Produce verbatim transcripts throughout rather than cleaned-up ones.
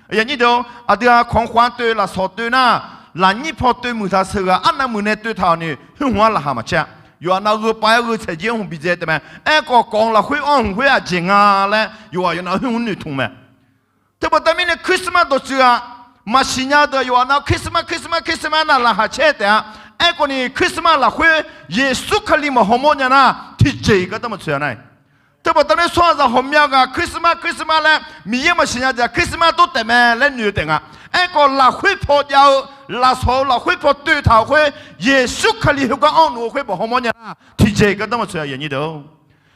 Aqdui-aq kawq-anr khof-anr toev lafsawq toev nar, lafnyir paw toev muiq taq sheuqghae arnav muiq nae toev taq-awq ni khoer hmq-anr laqkhaq maqcaer-a. Yawqha nav-eu gheu pav-aer gheu tsaeq jir-anr hmq biqdzae taef mae. Aerkhawf kawq-anr lafkhoer anr hmq khoer aqjeq nga laer yawqghaq yawqnav khoer hmq noeqtmq mae. Teubaqda mirnae Christmas dawqtsuif-aq, maqsiq nya-eu deuq yawqghaq nav Christmas Christmas Christmas nar laqkhaq caer taef-a. Aerkhawf ni Christmas lafkhoer Yeqsur Kali maqhaw mawr nya nar tiqjeq-iq gardanr maqtsoeq-a nar. Teubaqda mirnae tsawrhaqzaq ghawqmya ghaq Christmas Christmas laer Miqyaer maqsiq nya jeq-aq Christmas tor taef mae laer noeq-eu taef nga. Aerkhawf lafkhoer paw jav-eu, lafsawq-eu lafkhoer paw toev taq-euq khoer, Yeqsur Kali heugar anr luf-eu khoer maqhaw mawr nya nar tiqjeq-iq gardanr maqtsoeq-a.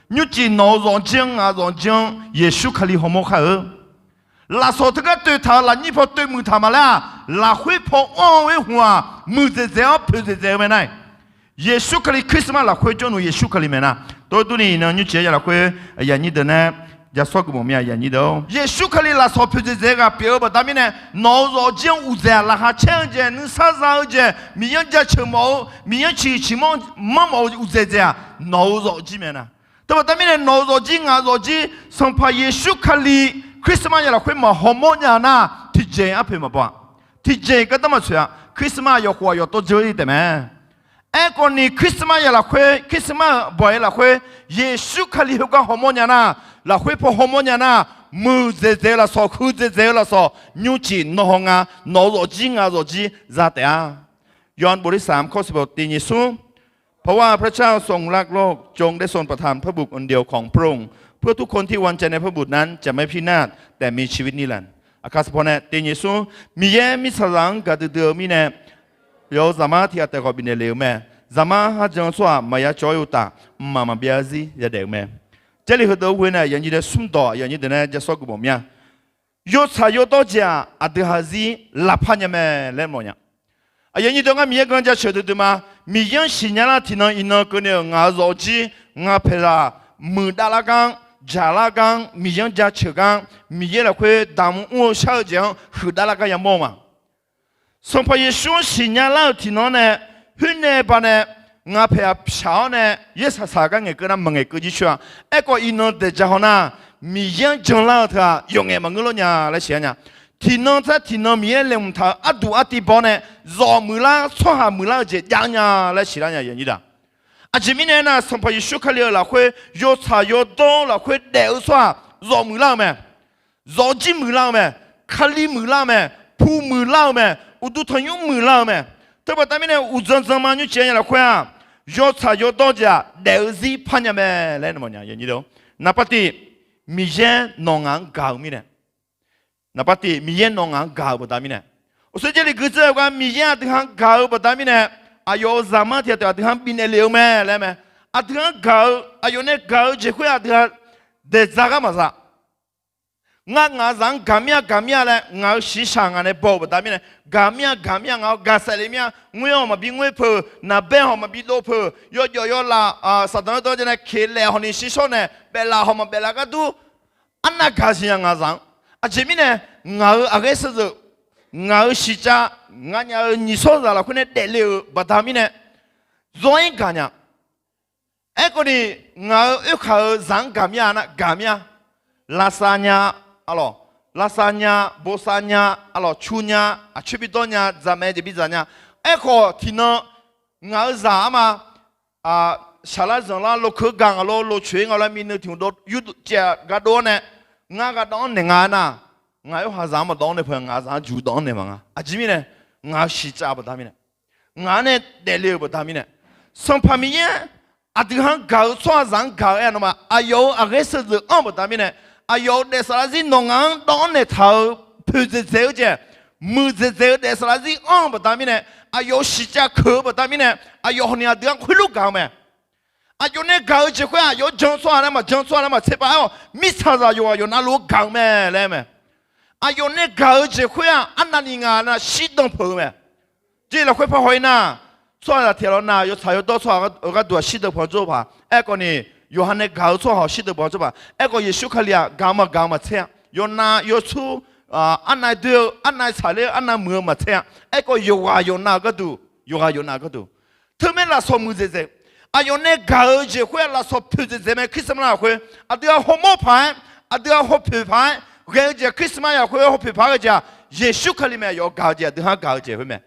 Nymrcif nawq-euq zawqjir-anr ngaq-euq zawqjir-anr Yeqsur Kali haw mawr kar-eu. Lafsawq teugar toev taq-euq lafnyir paw toev muiq taq maqlaer-aq, lafkhoer paw anr-eu khoer hmq-aq muiqdzaeq dzaeq-awr poeqdzaeq dzaeq-eu mae nar. Yeqsur Kali Christmas lafkhoer jawrluf Yeqsur Kali mae nar. Tov durni iqnan nymrcif-aer ya lafkhoer aqyuif aqnyir deuq nae ja sawr geufmawf mir-a aqyuif aqnyir deuq-or. Yeqsur Kali lafsawq poeqdzaeq dzaeq ghaq pyeuf-eu baqda mirnae, nawq-euq zawqjir-anr uqdzaeq-aq laqkhaq caer-eu jeq, nuisar za-eu jeq, Miqyaer-anr jaceuq mawf-eu, Miqyaer-anr ciqciq manr mawf-eu uqdzaeq dzaeq-aq nawq-euq zawqjir mae nar. Teubaqda mirnae nawq-euq zawqjir ngaq-euq zawqjir Sanqpaq Yeqsur Kali Christmas ya lafkhoer maqhaw mawr nya nar tiqjeq-iq arpoeq maqbaw-a. Tiqjeq-iq gardanr maqtsoeq-a. Christmas yawkhof aqyawf tawv dzeur-ir taef mae. Aerkhawf ni Christmas ya lafkhoer Christmas-euq bawq-iq lafkhoer Yeqsur Kali heugar haw mawr nya nar, lafkhoer paw haw mawr nya nar, muiqdzaeq dzaeq-eu lafsawq, huiqdzaeq dzaeq-eu lafsawq nymrcif nawq hawnga, nawq-euq zawqjir ngaq-euq zawqjir za taef-a. ยอห์นบทที่สาม ข้อสิบหก เตนเยซู เพราะว่าพระเจ้าทรงรักโลก จนได้ทรงประทานพระบุตรองค์เดียวของพระองค์ เพื่อทุกคนที่วางใจในพระบุตรนั้นจะไม่พินาศ แต่มีชีวิตนิรันดร์ Aqkaq sanqpawf nae Tiv Yeqsur, Miqyaer mirtsaqzaq-anr gaqdui dui-eu mirnae, yawf-euq Zaqmar tiq ghaq taef khawf bifnaeq lef-eu mae. Zaqmar kharjan-eu tsawrhaq maqya cawv-ir uqtaf, mqmaq maqbyav-eu zarzir yadaef-eu mae. Jarlif heudeuq-eu ghoe nae aqyuif aqnyir deuq-aer smr dawq aqyuif aqnyir deuq nae ja sawr geufmawf mir-a. Yawtsaq yawdawr jeq-aq aqdui haqzir lavpar nya mae laer mawfnya. Aqyuif aqnyir deuq ngar Miqyaer guiqlanq jaceuq duidui ma. Miqyaer-anr siqnya lar tiqnan iqnan keuvni-euq ngaq-euq zawqjir, ngaq paeqzaq muiqdav lar gar-anr, dzaqlar gar-anr, Miqyaer-anr jaceuq gar-anr, Miqyaer lafkhoer damq mr-eu shar-eu jeq-anr huiqdav lar gar yamawr-eu ma. Sanqpaq Yeqsur-anr siqnya lar-euq tiqnan nae, khoer nae baqnae ngaq paeq-aq shaq-awr nae yaer saqsaq gar ngaeqkeuv nar maqngaeq keuv jircoer-a. Aerkhawf iqnan daeq ja haw nar, Miqyaer-anr janlar-eu teu-aq yawf ngaef maqngeur lawr nya laer siqlar nya. Tiqnan tsar tiqnan Miqyaer laeqhmq taq-euq arduq artiv baw-awr nae, zawq muiqlar tsawrhaq muiqlar-eu jeq jav nya laer siqlar nya. Aqjeq mirnae aernar, Sanqpaq Yeqsur Kali-euq lafkhoer yawtsaq yawdawr lafkhoer daef-eu tsawrhaq zawq muiqlar-eu mae. Zawqjir muiqlar-eu mae. Kali muiqlar-eu mae. Pu muiqlar-eu mae. Uqduq tanqnymr muiqlar-eu mae. Teubaqda mirnae uqdzan dzan ma nymrcif nya lafkhoer-aq, yawtsaq yawdawr jeq-aq daef-eu zir par nya mae laer mawfnya. Naqpav tiq, Miqyaer nawq ngaq-anr gaq-eu mirnae. Naqpav tiq, Miqyaer nawq ngaq-anr gaq-eu baqda mirnae. Uqshoe Jarlif gui dzeur-eu gar Miqyaer aqdui ha-anr gaq-eu baqda mirnae, aqyawf-euq Zaqmar tiq ghaq taef aqdui ha-anr bifnaeq lef-eu mae laer mae. Aqdui ha-anr gaq-eu, aqyawf nae gaq-eu jeq khoer aqdui ha daeqdza gar maqza. Ngar ngaq-euq zaq-anr gaq mir-a gaq mir-a laer ngaq-euq shiqshaq ngaq nae baw-euq baqda mirnae, gaq mir-a gaq mir-a, ngaq-euq gaqsaef le mir-a, ngoer-awq maqbi ngoer peuq, naqbae hawq maqbi dov peuq, yawjawf yawlaf, saqdanq yawdawr ja nae keq laef hawq ni shirshawr nae, baeflaf hawq maqbaeflaf gar dur, arnav gaq siqnya ngaq-euq zaq-anr. Aqjeq mirnae, ngaq-euq aqghaer seuzeuq, ngaq-euq siqcav, nganyaf-euq nyiq shawrzaq lafkhoer nae daefle-euq baqda mirnae, zawr-ir gaq nya. Aerkhawf ni, ngaq-euq oerkhaq-euq zaq-anr gaq mir-a nar gaq mir-a. Lavsav nya, aqlawq, lavsav nya, bosav nya, aqlawq, cu nya, aqcoer bidawr nya, dzaqmaeq jeq bidzaq nya. Aerkhawf tiqnan ngaq-euq zaq arma, shaqlar zanqlar lokeuq gaq ngaq lo, locoeq-ir ngaq lo, minav tiq hmq dov yurdov caev gar dov-awr nae, ngar gardawv-anr naeq nga nar, ngaq-euq oerkhaq zaq-anr maqdawv-anr naeq peuq, ngaq-euq zaq-anr juq dawv-anr naeq maqnga. Aqjeq mirnae, ngaq-euq shiqcav baqda mirnae, ngaq-anr nae daefle-euq baqda mirnae, Sanqpaq Miqyaer aqdui ha-anr gaq-eu tsawrhaqzaq-anr gaq-eu aer-a nawmaf, aqyawf-euq aqghaer seuzeuq anr-eu baqda mirnae, aqyawf-euq daef saflar zir nawq ngaq-anr dawv-anr naeq taq-euq poeqdzaeq dzaeq-eu jeq, muiqdzaeq dzaeq-eu daef saflar zir anr-eu baqda mirnae, aqyawf-euq shiqcav keuq-eu baqda mirnae, aqyawf hawq ni aqdui-anr khoerlof gaq-eu mae. Aqyawf nae gaq-eu jeq khoer aqyawf-anr jan tsawrhaq laer maqjan tsawrhaq laer maqtser paq-aer-awq, mirtsaqzaq yawqghaq yawqnav lof-aer gaq-eu mae laer mae. Aqyawf nae gaq-eu jeq khoer-aq arnavni ngaq nav shirdan peuq-eu mae. Jeq lafkhoer parhaw-ir nar, tsawrhaqzaq tiq ghaq lawr nav yawtsaq yawdawr tsawrhaq-eu gharduq-aq shirdan peuq-anr jawr-eu paq. Aerkhawf ni, yawqha nae gaq-eu tsawrhaq-awq shirdan peuq-anr jawr paq. Aerkhawf Yeqsur Kali-aq gaq-eu maqgaq-eu maqtser-a. Yawqnav yawtsur, arnav doer-eu, arnav tsaqler-eu, arnav muiq-eu maqtser-a. Aerkhawf yawqghaq yawqnav-eu gharduq, yawqghaq yawqnav-eu gharduq, teumae lafsawq muiqdzaeq dzaeq. Aqyawf nae gaq-eu jeq khoer-aq lafsawq poeqdzaeq dzaeq mae. Christmas lafkhoer aqdui-aq hawmawr paq-aer, aqdui-aq hawpoeq paq-aer, ghae-eu jeq Christmas yawkhoer hawpoeq paq-aer ghae jeq-aq, Yeqsur Kali mae. Aqyawf gaq-eu jeq, aqdui-anr gaq-eu jeq khoer mae.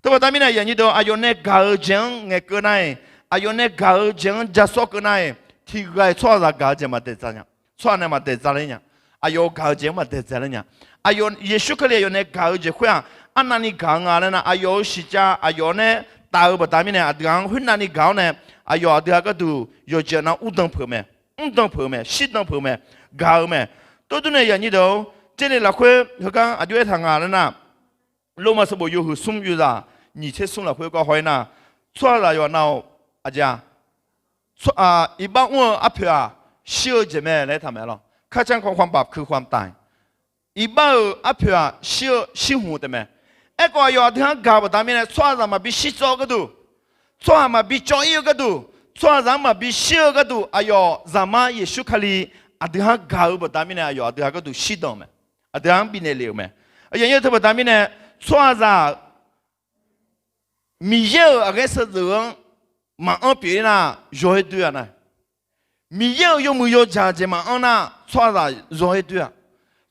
Teubaqda mirnae, aqyuif aqnyir deuq, aqyawf nae gaq-eu jeq-anr ngaeqkeuv nar-iq, aqyawf nae gaq-eu jeq-anr ja sawr keuv nar-iq, tiqghaq-iq tsawrhaqzaq gaq-eu jeq maqdaeq dza nya. Tsawrhaq nae maqdaeq dza ler nya. Aqyawf gaq-eu jeq-anr maqdaeq dza ler nya. Aqyawf, Yeqsur Kali aqyawf nae gaq-eu jeq khoer-aq, arnavni gaq-eu nga laer nar, aqyawf-euq siqcav aqyawf nae taf-eu baqda mirnae, aqdui-anr khoernavni gaq-awr nae, aqyawf aqdui-anr gharduq yawqjeq nav uvdan peuq-eu mae, mrdan peuq-eu mae, shirdan peuq-eu mae, gaq-eu mae. Tov dur nae aqyuif aqnyir deuq-or, Jarlif lafkhoer heugar aqjox aertaq nga laer nar, Lormav sanqbof yawhuiq smr yawzaq nyiq tser smr lafkhoer garhaw-ir nar, tsawrhaqzaq yawqha nav-awq, aqjeq-a, iqbax mr-eu arpoeq-aq, shir-eu jeq mae laer aertaq mae lawr. ข้าจะขอความบาปคือความตาย Iqbax-euq arpoeq-aq, shir-eu shirhmq-eu taef mae. Aerkhawf aqyawf aqdui-anr gaq-eu baqda mirnae, tsawrhaqzaq maqbi shirtsawv-eu gharduq, tsawrhaq maqbi cawv-ir-eu gharduq, tsawrhaqzaq-anr maqbi shir-eu gharduq, aqyawf Zaqmar Yeqsur Kali aqdui-anr gaq-eu baqda mirnae, aqyawf aqdui-anr gharduq shirdan-eu mae. Aqdui-anr bifnaeq lef-euq mae. Aqyuif aqnyir deuq, teubaqda mirnae, tsawrhaqzaq Miqyaer-euq aqghaer sheudzeuq-anr maqanr pyeuf-ir nar, yaw-aer doer-a nar, Miqyaer-euq yawmuiq yawdzaq jeq maqanr nar, tsawrhaqzaq yaw-aer doer-a.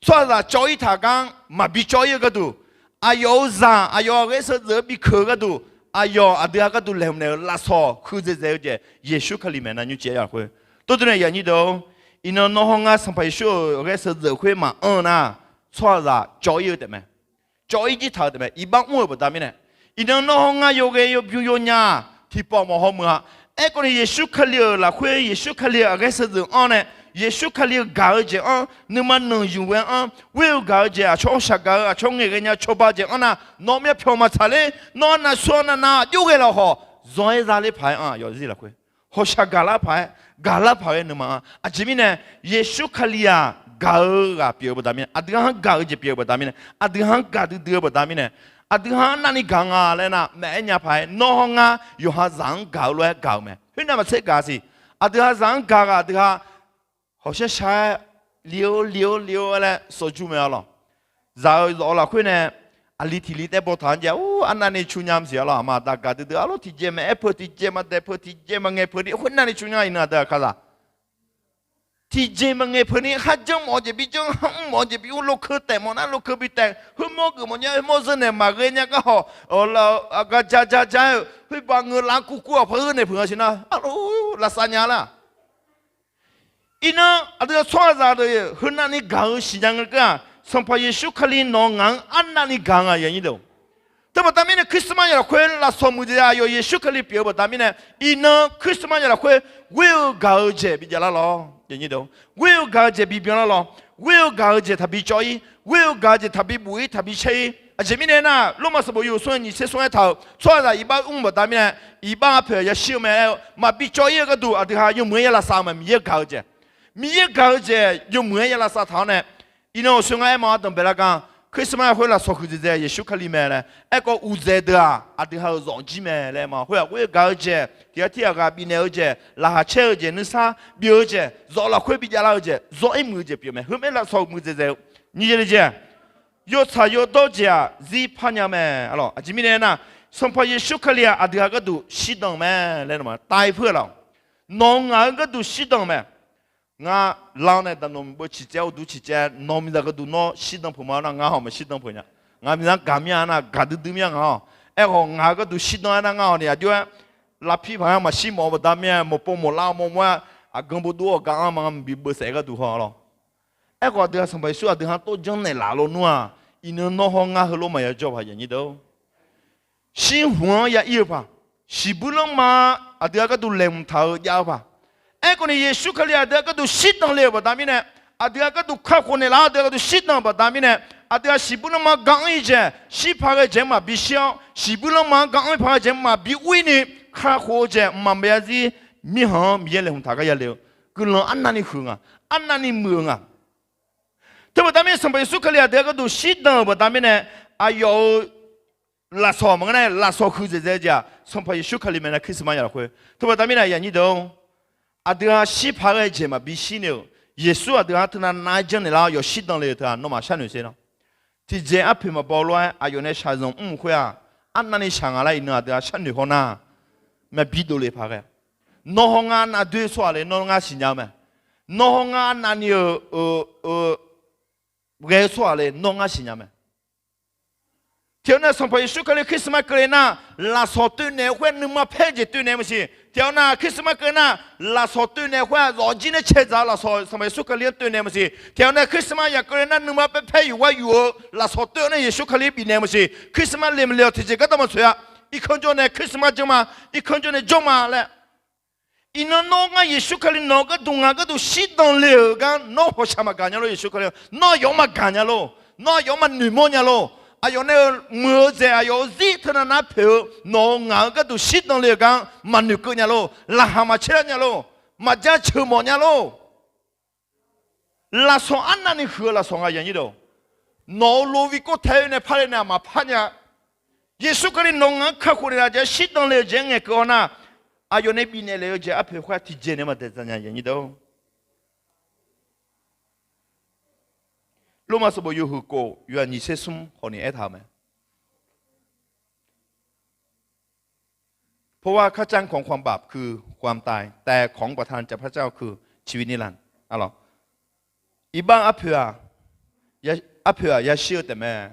Tsawrhaqzaq cawv-ir taq gar-anr maqbi cawv-ir-eu gharduq, aqyawf-euq zaq aqyawf aqghaer sheudzeuq-anr bikeuq-eu gharduq, aqyawf aqdui-anr gharduq laeqhmq naeq-eu lafsawq huiqdzaeq dzaeq-eu jeq Yeqsur Kali mae nar nymrcif-aer ya khoer. Tov dur nae aqyuif aqnyir deuq-or, iqnan nawr hawr ngar Sanqpaq Yeqsur-euq aqghaer sheudzeuq khoer maqanr-eu nar, tsawrhaqzaq cawv-ir-eu taef mae. Cawv-ir jir taq-eu taef mae, iqbax mr-euq baqda mirnae. Iqnan nawr hawr ngar yawghae yawbymr yawnya tiqpawf mawf hawmuiq-a. Aerkhawf ni Yeqsur Kali-euq lafkhoer, Yeqsur Kali-euq aqghaer sheudzeuq-anr nae, Yeqsur Kali-euq gaq-eu jeq-anr, nuima nanqyuq ghae-anr, ghoer-eu gaq-eu jeq, aqcawq hawshaq gaq-eu, aqcawq ngaeqghae nya cawba jeq-anr nar, nawq myav pyawq maqtsaq ler. Nawr arnav sur-anr navnav aqjox ghae lafkhawf, zaw-aer zaler paq-aer anr-aq yawzir lafkhoer hawshaq gaqlar paq-aer, gaqlar paq-aer nuima-anr. Aqjeq mirnae, Yeqsur Kali-aq gaq-eu ghaq pyeuf-eu baqda mirnae, aqdui-anr gaq-eu jeq pyeuf-eu baqda mirnae, aqdui-anr gaqdui dui-eu baqda mirnae, aqdui-anr arnavni gaq nga laer nar, maqaer nya paq-aer nawr hawr ngar yawqha zaq-anr gaq-eu lof-aer gaq-euq mae. Khoernav maqtser gaq siq. Aqdui-aq zaq-anr gaq ghaq aqdui-aq hawqshar shar-aer, li-or li-or li-or laer sawqjur mae-a lawq. Zaq-eu zawf-eu lafkhoer nae aqli tiq li taer baw taq-anr jae, or, arnavni cu nya maqsiq-a lawq. Aqma aqda gaqdui dui-a lawr, tiqjeq maqaer peuq, tiqjeq maqdaef peuq, tiqjeq maqngaeq peuq ni khoernavni cu nya iqnan aqdui-aq kazaq. Tiqjeq maqngaeq peuq ni kharjanr mawf-eu jeq bijanr, kharmr mawf-eu jeq bi ur, lokeu taef mawf nar lokeu bi taef, khoermawr geuf mawf nya, khoermawr zeur naeq maqghae nya gar hawq, aqga ja ja ja-aer-eu khoerbav ngeur lar kur kur-aq par-eu naeq peuq-a siq nar, arlor, lavsav nya lar. Iqnan aqdui-aq tsawrhaqzaq deuq heunavni gaq-eu siqnya ngeur keuv-aq, Sanqpaq Yeqsur Kali nawq-eu ngaq-anr arnavni gaq nga. Teubaqda mirnae Christmas ya lafkhoer lafsawq muiqdzaeq-a, aqyawf Yeqsur Kali pyeuf-eu baqda mirnae, iqnan Christmas ya lafkhoer ghoer-eu gaq-eu jeq bi javlar lawr. Ghoer-eu gaq-eu jeq bi byanlar lawr. Ghoer-eu gaq-eu jeq taqbi cawv-ir, ghoer-eu gaq-eu jeq taqbi buf-ir, taqbi caer-ir. Aqjeq mirnae aernar, Lormav sanqbof yawhuiq smr nyiq tser smr aertaq-euq, tsawrhaqzaq iqbax mr-eu baqda mirnae, iqbax arpoeq yashir-eu mae laer-eu maqbi cawv-ir-eu gharduq aqdui-aq yawmuiq-aer ya lavsav-eu mae. Miqyaer gaq-eu jeq, Miqyaer gaq-eu jeq yawmuiq-aer ya lavsav taq-awr nae, iqnan awqshoe ngar aer ma-anr danqbae lar gar, Christmas khoer lafsawq huiqdzaeq dzaeq Yeqsur Kali mae laer aerkhawf uqdzaeq deuq-aq aqdui ha-euq zawq jir mae laer ma. Khoer-aq ghoer-eu gaq-eu jeq, tiqghaq tirghaq ghaq bifnaeq-eu jeq, laqkhaq caer-eu jeq, nuisar bif-eu jeq, zawf lafkhoer bi javlar-eu jeq, zawr-ir muiq-eu jeq pyeuf mae. Heumyaer lafsawq muiqdzaeq dzaeq-eu nyiq jeq le jeq yawtsaq yawdawr jeq-aq zirpar nya mae. Aqjeq mirnae aernar, Sanqpaq Yeqsur Kali-aq aqdui ha gharduq shirdan-eu mae laer ma. Taiq peur-eu laf-awq. Nawq-eu ngaq-eu gharduq shirdan-eu mae. Ngar lar-awr nae daqnawq beu ciqcaev, uqduq ciqcaev, nawq miqzaq gharduq nawr shirdan peuq ma nar, ngar hawq maqshirdan peuq nya. Ngaq miqzaq gaq mir-a nar, gaqdui dui mir-a ngaq hawq. Aerkhawf ngaq-eu gharduq shirdan-aer nar, ngar hawq ni aqjox-aer lavpir paq-aer maqshir mawf-eu baqda mir-a, mawqpov mawqlar mawr mawr-aer aqgan bovdov-awq gar-anr ma bi beuf saef-eu gharduq haw lawr. Aerkhawf aqdui-aq Sanqpaq Yeqsur aqdui ha tov janrnaeq laf lawnmr-aq, iqnan nawr hawr ngar heulof maqya jawr paq. Shirhmq-anr ya ir-eu paq, shiqbuir lanrma aqdui ha gharduq laeqhmq taq-eu jav-eu paq. Aerkhawf ni Yeqsur Kali aqdui ha gharduq shirdan le-euq baqda mirnae, aqdui ha gharduq kakhof naeqlaf-awr aqdui ha gharduq shirdan-euq baqda mirnae, aqdui-aq shiqbuir lanrma gar-anr ir jeq, shirpaq ghae jeq maqbi shir-awr, shiqbuir lanrma-anr gar-anr paq ghae jeq maqbi ur-ir ni, kakhof-eu jeq mqmaq maqbyav zir mirkhanq-anr Miqyaer laeqhmq taq gar yale-eu guiqlanq arnavni huiq nga, arnavni muiq-eu nga. Teubaqda mirnae Sanqpaq Yeqsur Kali aqdui ha gharduq shirdan-euq baqda mirnae, aqyawf-euq lafsawq maqngeur nar, lafsawq huiqdzaeq dzaeq-eu jeq-aq Sanqpaq Yeqsur Kali mae nar, Christmas ya lafkhoer. Teubaqda mirnae aqyuif aqnyir deuq-or, aqdui ha shirpaq ghae jeq maqbi shir ni-euq, Yeqsur aqdui ha teunav nav-aer janrnaeq lar-awr yawf shirdan le-eu teu-aq nawmaf sharnoeq sher nar, tiqjeq arpoeq maqbaw lof-aer aqyawf nae shaqzanq mr-eu khoer-aq, arnavni shaq nga laer iqnan aqdui ha sharnoeq haw nar, maqbi dovle paq ghae. Nawr hawr ngar arnav doer-eu tsawrhaq le nawr ngar siqnya-eu mae. Nawr hawr ngar arnavni-euq, eu, eu, ghae-eu tsawrhaq le nawr ngar siqnya mae. Tiqghaq nar Sanqpaq Yeqsur Kali Christmas keuvle nar, lafsawq toev naeq-eu khoer nuima paer jeq toev naeq maqsiq. Tiqghaq nar Christmas keuvle nar, lafsawq toev naeq-eu khoer-aq zawqjir nae caedzaq-eu lafsawq Sanqpaq Yeqsur Kali-anr toev naeq maqsiq. Tiqghaq nar Christmas yaq keuvle nar nuima paer paer yuf-awr yuf-eu lafsawq toev-awr nae Yeqsur Kali bifnaeq maqsiq. Christmas le maqle-awq tiqjeq gardanr maqtsoeq-a. Irkanr jawr nae Christmas janr ma, irkanr jawr nae janr ma laer. Iqnan nawr ngar Yeqsur Kali nawq-eu gharduq ngaq gharduq shirdan le-euq gar nawr hawqshaq maqgaq nya lor. Yeqsur Kali nawr aqyawf-anr maqgaq nya lor. Nawr aqyawf-anr maqnoeq mawr nya lor. Aqyawf nae-eu muiq-eu dzaeq aqyawf-euq zir teunav nar poeq-eu nawq-eu ngaq-eu gharduq shirdan le-euq gar maqnoeq keuv nya lor. Laqkhaq maqcaer lar nya lor. Maqjaceuq mawf nya lor. Lafsawq arnavni huiq-eu lafsawq nga yanyir deuq. Nawq-euq lov vi kov tae-eu nae parle nae aqmaq par nya. Yeqsur Kali nawq-eu ngaq-anr kakhof naeqlaf jeq-aer shirdan le-eu jeq-aer ngaeqkeuv-awr nar, aqyawf nae bifnaeq le-eu jeq arpoeq khoer-aq tiqjeq nae maqdaef dzaq nya yanyir deuq. Lormav sanqbof yawhuiq kof yawhaq nyiq tser smr hawq ni aertaq-euq mae. เพราะว่าค่าจ้างของความบาปคือความตาย แต่ของประทานจากพระเจ้าคือชีวิตนิรันดร์ Iqbax arpoeq-aq, arpoeq-aq yashir-eu taef mae.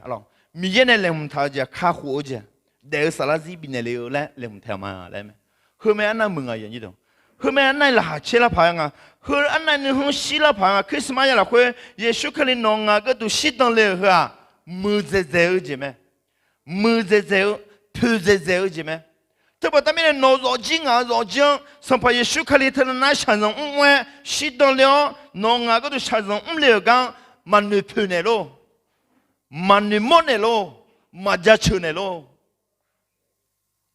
Miqyaer nae laeqhmq taq-eu jeq-aq kakhof-eu jeq, daef-eu saflar zir bifnaeq le-eu laer laeqhmq taeq-eu ma laer mae. Heu mae arnav muiq nga yanyir deuq. Heu mae arnav laqkhaq caer lar paq-aer nga. Heu arnav nuikhanr shir lar paq-aer nga. Christmas ya lafkhoer Yeqsur Kali nawq-eu ngaq gharduq shirdan le-euq heu-aq, muiqdzaeq dzaeq-eu jeq mae. Muiqdzaeq dzaeq-eu, poeqdzaeq dzaeq-eu jeq mae. Teubaqda mirnae nawq-eu zawqjir ngaq-eu zawqjir-anr Sanqpaq Yeqsur Kali teunav nar shaqzanq mr-aer shirdan le-awr nawq-eu ngaq gharduq shaqzanq mr le-euq gar maqnoeq poeq naeq lor. Maqnoeq mawr naeq lor. Maqjaceuq naeq lor.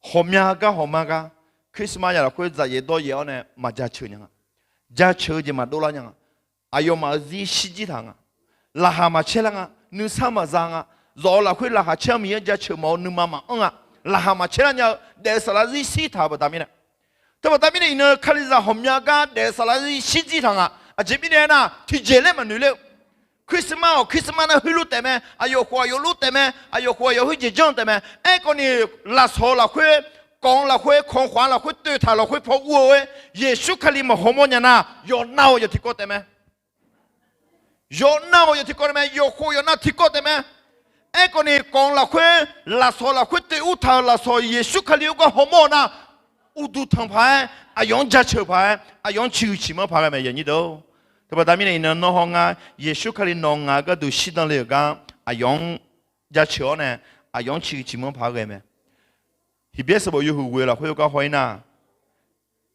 Hawqmya gar hawqma gar Christmas ya lafkhoer dzaqyaef dawryaef-awr nae maqjaceuq nya nga. Jaceuq-eu jeq maqdov lar nya nga. Aqyawfmaf-euq zir shirjir taq nga. Laqkhaq maqcaer lar nga. Nuisar maqza nga. Zawq-eu lafkhoer laqkhaq caer-awr Miqyaer-anr jaceuq mawf-eu nuima maqanr nga. Laqkhaq maqcaer lar nya-eu daef-eu saflar zir shir taq-euq baqda mirnae. Teubaqda mirnae iqnan Kalizaq hawqmya gar daef-eu saflar zir shirjir taq nga. Aqjeq mirnae aernar tiqjeq laer maqnoeq ler-eu. Christmas-awq Christmas nar heulof taef mae. Aqyawf khof aqyawf lof taef mae. Aqyawf khof aqyawf khoerjeq janr taef mae. Aerkhawf ni lafsawq-eu lafkhoer, kawv-eu lafkhoer, kanqkhaq-eu lafkhoer, toeqtaq lafkhoer paw ur-eu-aer Yeqsur Kali maqhaw mawr nya nar yawqnav-awq yawf tiqkawv taef mae. Yawqnav-awq yawf tiqkawv taef mae. Yawqkhof yawqnav tiqkawv taef mae. Aerkhawf ni kawv-eu lafkhoer, lafsawq lafkhoer toeq ur taq-euq lafsawq Yeqsur Kali-anr gar haw mawr-eu nar, uqduq tanq paq-aer aqyawf-anr jaceuq paq-aer aqyawf-anr ciqhuiq ciqmanr paq ghae mae yanyir deuq. Teubaqda mirnae iqnan nawr hawr ngar Yeqsur Kali nawq-eu ngaq-eu gharduq shirdan le-euq gar aqyawf-anr jaceuq-awr nae aqyawf-anr ciqhuiq ciqmanr paq ghae mae. Heqbyaer sanqbof yawhuiq ghoe-eu lafkhoer gar haw-ir nar,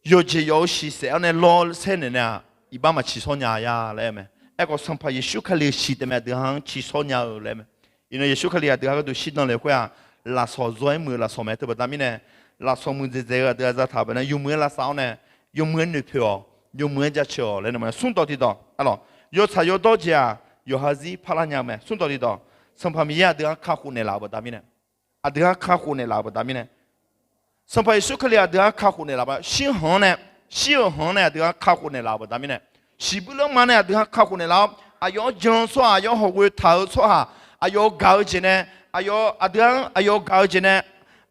yawqjeq yawf-eu shiq saef-awr nae lawrsaer naeq nae-aq, iqbax maqciqshawr nya ya laer aer-eu mae. Aerkhawf Sanqpaq Yeqsur Kali-euq shiq taef mae, aqdui-anr ciqshawr nya-eu laer mae. Iqnan Yeqsur Kali aqdui-anr gharduq shirdan le khoer-aq, lafsawq zaw-aer muiq-eu lafsawq mae. Teubaqda mirnae lafsawq muiqdzaeq dzaeq-eu aqdui-anr zataq baqda yawmuiq-aer lavsav-awr nae yawmuiq-aer noeqpoeq-awq, yawmuiq-aer jaceuq-awq laer nae ma. Smr dawq tiqdawq arlawq, yawtsaq yawdawr jeq-aq yawqha zir parlar nya-eu mae. Smr dawq tiqdawq, Sanqpaq Miqyaer aqdui-anr kakhof naeqlaf-euq baqda mirnae, aqdui-anr kakhof naeqlaf-euq baqda mirnae, Sanqpaq Yeqsur Kali aqdui-anr kakhof naeqlaf-eu shir-anr nae, shir-euq hanq-anr nae aqdui-anr kakhof naeqlaf-euq baqda mirnae, shiqbuir lanrma nae aqdui-anr kakhof naeqlaf-awr aqyawf-anr jan-eu tsawrhaq, aqyawf-anr hawqghoe taq-eu tsawrhaq, aqyawf gaq-eu jeq nae, aqyawf aqdui-anr aqyawf gaq-eu jeq nae,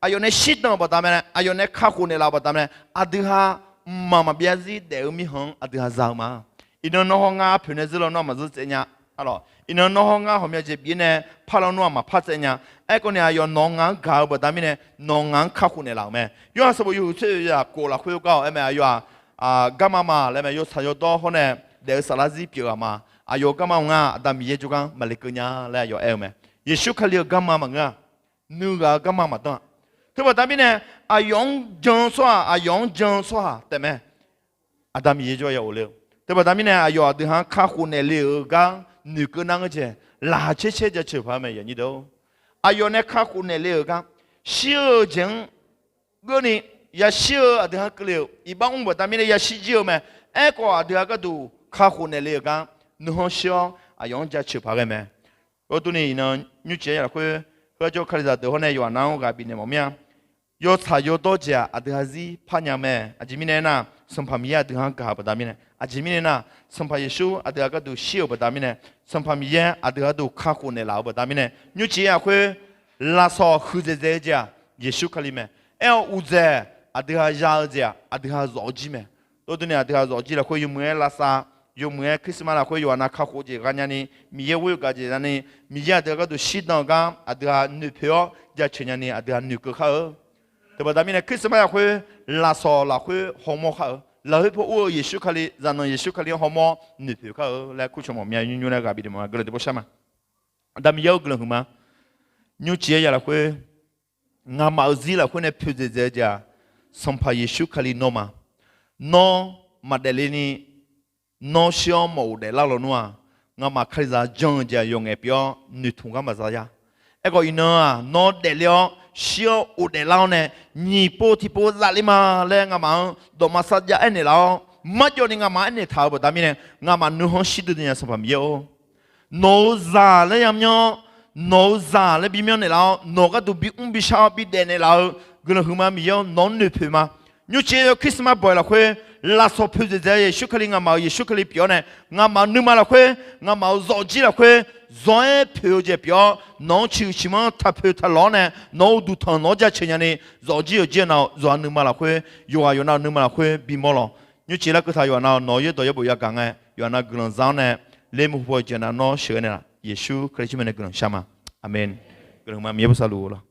aqyawf nae shirdan-euq baqda mirnae, aqyawf nae kakhof naeqlaf-euq baqda mirnae, aqdui-anr mqmaq maqbyav zir daef-eu mirkhanq-anr aqdui-anr za-eu ma. Iqnan nawr hawr ngar arpoeq nae zeur lawnmr-aq maqzeur tsaev nya. Arlawq, iqnan nawr hawr ngar hawqmya jeq bif-ir nae par lawnmr-aq maqpar tsaev nya. Aerkhawf ni aqyawf nawq-eu ngaq-anr gaq-eu baqda mirnae nawq-eu ngaq-anr kakhof naeqlaf-euq mae. Yorhaq sanqbof yawhuiq tser yawzaq kof lafkhoer gar-awq aer mae, aqyawf-aq garma ma laer mae. Yawtsaq yawdawr hawr nae daef-eu saflar zir pyeuf-eu ghaq ma. Aqyawf garma-eu ngar Aqda Miqyaer jawrgar maqle keuv nya laer aqyawf aer-eu mae. Yeqsur Kali-euq garma maqngeur-a. Nuighaq-eu garma maqdanr-a. Teubaqda mirnae aqyawf-anr jan-eu tsawrhaq, aqyawf-anr jan-eu tsawrhaq taef mae. Aqda Miqyaer jawr ya ghofle-eu. Teubaqda mirnae aqyawf aqdui-anr kakhof naeqle-euq gar noeqkeuv nar ngeur jeq, laqkhaq caer caer jaceuq paq-aer mae yaqnyir deuq. Aqyawf nae kakhof naeqle-euq gar, shir-eu jeq-anr geurni yashir-eu aqdui-anr keuvle-euq iqbax mr baqda mirnae yashir jir-eu mae. Aerkhawf aqdui-anr gharduq kakhof naeqle-euq gar nuikhanr shir-awr aqyawf-anr jaceuq paq ghae mae. Yawdurni iqnan nymrcif-aer ya lafkhoer, heu-aer jawr Kalizaq deuq hawr nae yawqha nar-anr ghaq bifnaeq mawf mir-a. Yawtsaq yawdawr jeq-aq aqdui-anr zir par nya mae. Aqjeq mirnae aernar, Sanqpaq Miqyaer aqdui-anr gaq-euq baqda mirnae, aqjeq mirnae aernar, Sanqpaq Yeqsur aqdui-anr gharduq shir-euq baqda mirnae, Sanqpaq Miqyaer aqdui gharduq kakhof naeqlaf-euq baqda mirnae, nymrcif-aer ya lafkhoer lafsawq huiqdzaeq dzaeq-eu jeq-aq Yeqsur Kali mae. Aer-awr uqdzaeq aqdui-anr ya-eu jeq-aq aqdui-anr zawf-eu jir mae. Yawdurni aqdui-anr zawf-eu jir lafkhoer yawmuiq-aer lavsav yawmuiq-aer Christmas lafkhoer yawqha nav kakhof jeq gha nyani, Miqyaer ghoer-eu gaq jeq nyani, Miqyaer aqdui-euq gharduq shirdan-eu gar aqdui-aq noeqpoeq-awr jaceuq nyani aqdui-aq noeqkeuv kar-eu. Teubaqda mirnae Christmas lafkhoer lafsawq lafkhoer hawmawr kar-eu, lafkhoer paw ur-eu Yeqsur Kali, zaqnanq Yeqsur Kali-anr hawmawr noeqpoeq kar-eu laer kurcawq mawf mya nymr nymr laer ghaq bif daef ma. Guiqlanq tiqpov shar ma. Aqda Miqyaer-or, guiqlanq huiqma. Nymrcif-aer ya lafkhoer, ngamaf-euq zir lafkhoer nae poeqdzaeq dzaeq-eu jeq-aq, Sanqpaq Yeqsur Kali nawr ma. Nawr maqdaef le ni, nawr shir-awr mawf ghofdaef lar lawnmr-aq, ngamaf Kalizaq jan-eu jeq-aq yawqngaef pyeuf-awr noeqtmq gar maqza ya. Aerkhawf iqnan-aq, nawr daefle-awr shir-awr ghofdaef lar-awr nae, nyiq pov tiqpov zaf le ma laer ngamaf-anr dawqma sarjax aernaeq laf-awr, marjawv ni ngamaf aernaeq taq-euq baqda mirnae, ngamaf nuikhanr shir duidui nya Sanqpaq Miqyaer-or. Nawq-euq zaq laer yamyanr, nawq-euq zaq laer bimyanr naeqlaf-awr, nawq gharduq bimr bishar-awr bidaef naeqlaf-eu guiqlanq huiqma Miqyaer-or, nawq-anr noeqpoeq ma. Nymrcif-aer yawr Christmas bawq-iq lafkhoer, lafsawq poeqdzaeq dzaeq Yeqsur Kali, ngamaf-euq Yeqsur Kali pyeuf-awr nae, ngamaf-euq nuima lafkhoer, ngamaf-euq zawqjir lafkhoer, zawq-aer poeq-eu jeq pyeuf-awr, nawq-anr ciqhuiq ciqmanr taqpoeq taqlawq-awr nae, nawq-euq uqduq tanq nawq-anr jaceuq nyani, zawqjir yawqjir-eu nav-awq, zawq-a nuima lafkhoer, yawqghaq yawqnav-euq nuima lafkhoer bimawr lawq. Nymrcif larkeuv taq yawqha nav-awq, nawq-eu yaerdawq yaerbof yagaq ngae, yawqha nav guiqlanq za-awr nae, ler mur hu paw-eu jeq nav nawr sheuqghae naeqlaf. Yeqsur Kali tsawrmyanr nae guiqlanq shar ma. Aqmeq. Guiqlanq huiqma Miqyaer bosav luf-eu lawr.